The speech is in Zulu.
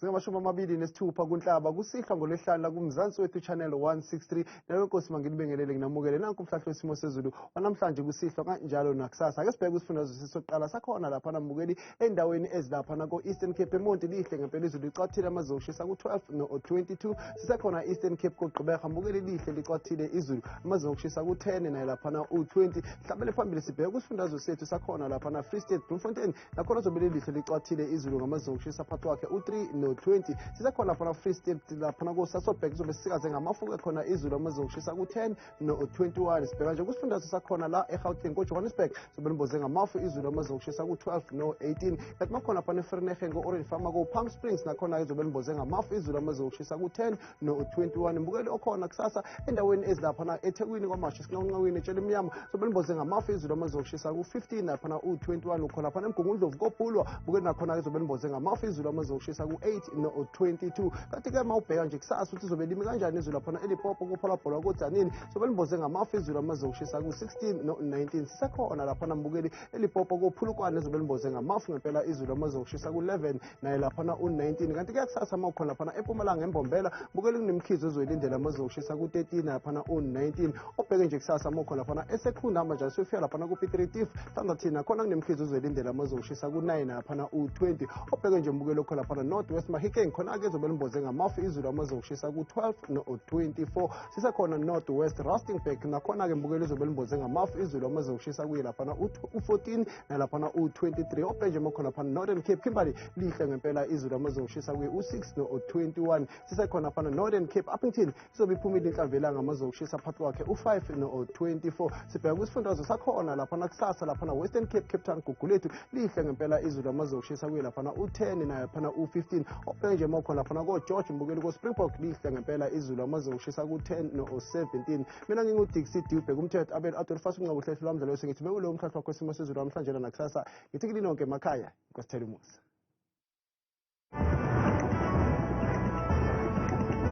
Zingamashumi 26 kuNhlaba kusihlwa ngoLwesihlanu la kuMzansi Wethu Channel 163. Nawe Nkosi, manginibingelele, nginamukele. Nanku umhlahlo wesimo sezulu wanamhlanje kusihlwa kanjalo nakusasa. Ake sibheke isifundazwe sokuqala sakhona lapha namukeli endaweni ezilaphana ko-Eastern Cape, eMonti lihle ngempela izulu licwathile, amazinga okushisa ku-12 no-22. Sisekhona Eastern Cape koGqeberha, mbukeli, lihle licwathile izulu, amazinga okushisa ku-10 naye laphana u-20. Hlabele phambili sibheke kusifundazwe sethu sakhona laphana Free State, Bloemfontein, nakhona zobe lilihle licwathile izulu ngamazinga okushisa phakathi kwakhe u-3 no-20. Sisekhona laphana Free State laphana koSasolburg, kuzobe sisikaze ngamafuke khona izulu, amazinga okushisa ku-10 no-21. Sibheka nje kusifundazwe sakhona la eGauteng, koJohannesburg, zobe limboze ngamafu izulu, amazinga okushisa ku-12 no-18. Kanti makhona laphana eVereeniging, ko-Orange Farm, ko-Palm Springs, nakhona-ke zobe limboze ngamafu izulu, amazinga okushisa ku-10 no-21. Mbukeli, okhona kusasa endaweni ezilaphana eThekwini, KwaMashu, Sinqawinqawini, eTshelimnyama, zobe limboze ngamafu izulu, amazinga okushisa ku-15 laphana u-21. Ukhona laphana eMgungundlovu koBhulwa, bukeli, nakhona-ke zobe limboze ngamafu izulu, amazinga okushisa ku-8 no-22. Kanti-ke uma ubheka nje kusasa ukuthi izobe limi kanjani izulu laphana eLimpopo, koPhalaborwa, koTzaneen, zobe limboze ngamafu izulu, amazinga okushisa ku-16 no-19. Sisekhona laphana mbukeli eLimpopo, koPolokwane, zobe limboze ngamafu ngempela izulu, amazinga okushisa ku-11 naye laphana u-19. Kanti kuyakusasa uma ukhona laphana eMpumalanga, eMbombela, mbukeli, kunemkhizo ezoyilindela, amazinga okushisa ku-13 laphana u-19. Obheke nje kusasa uma ukhona laphana eSecunda, hamba njalo siyofika laphana ku-Piet Retief, Standerton, nakhona kunemkhizo ezoyilindela, amazinga okushisa ku-9 laphana u-20. Obheke nje mbukeli okho laphana North West, Mahikeng, khona-ke ezobe limboze ngamafu izulu, amazinga okushisa ku-12 no-24. Sisekhona North West, Rustenburg, nakhona-ke mbukeli izobe limboze ngamafu izulu, amazinga okushisa kuye laphana u-14 nalaphana u-23. Obheke nje makhona laphana Northern Cape, Kimberley, lihle ngempela izulu, amazinga okushisa kuye u-6 no-21. Sisekhona laphana Northern Cape, Upington, izobe iphumile inhlamvu yelanga, amazinga okushisa phakathi kwakhe u-5 no-24. Sibheka kwisifundazwe sakhona laphana kusasa laphana Western Cape, Cape Town, Gugulethu, lihle ngempela izulu, amazinga okushisa kuye laphana u-10 naye laphana u-15. Obheke nje makhona laphana ko-George, mbukeli, ko-Springbok, lihle ngempela izulu, amazinga okushisa ku-10 no-17. Mina nginguDixie Dube kumthetho Abel Adolfas unqabuhle lamdlalo, sengithi bekulo umhlahlo wakho wesimo sezulu namhlanje nakusasa. Ngithi kini nonke emakhaya, Nkosi thela umusa.